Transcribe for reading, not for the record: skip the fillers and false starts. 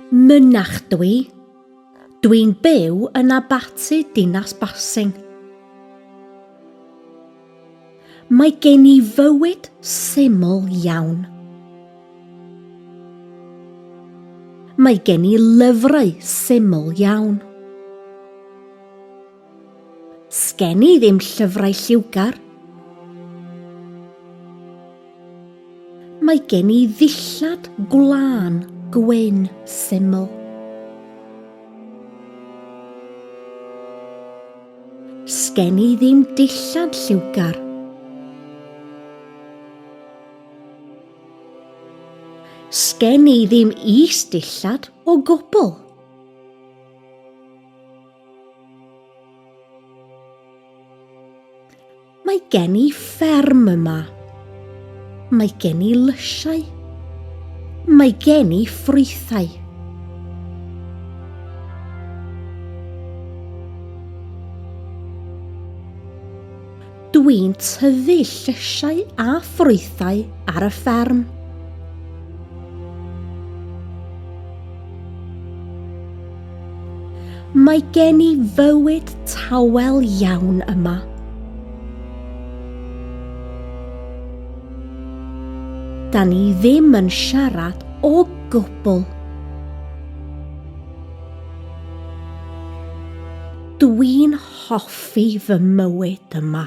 Mynach dwi. Dwi'n byw yn Abaty Dinas Basing. Mae gen i fywyd syml iawn. Mae gen i lyfrau syml iawn. Sgen i ddim llyfrau lliwgar. Mae gen i ddillad gwlân gwyn syml. Sgen i ddim dillad lliwgar. Sgen i ddim is-dillad o gwbl. Mae gen i fferm yma. Mae gen i lysiau. Mae gen i ffrwythau. Dwi'n tyfu llysiau a ffrwythau ar y fferm. Mae gen i fywyd tawel iawn yma. Da ni ddim yn siarad o gwbl. Dwi'n hoffi fy mywyd yma.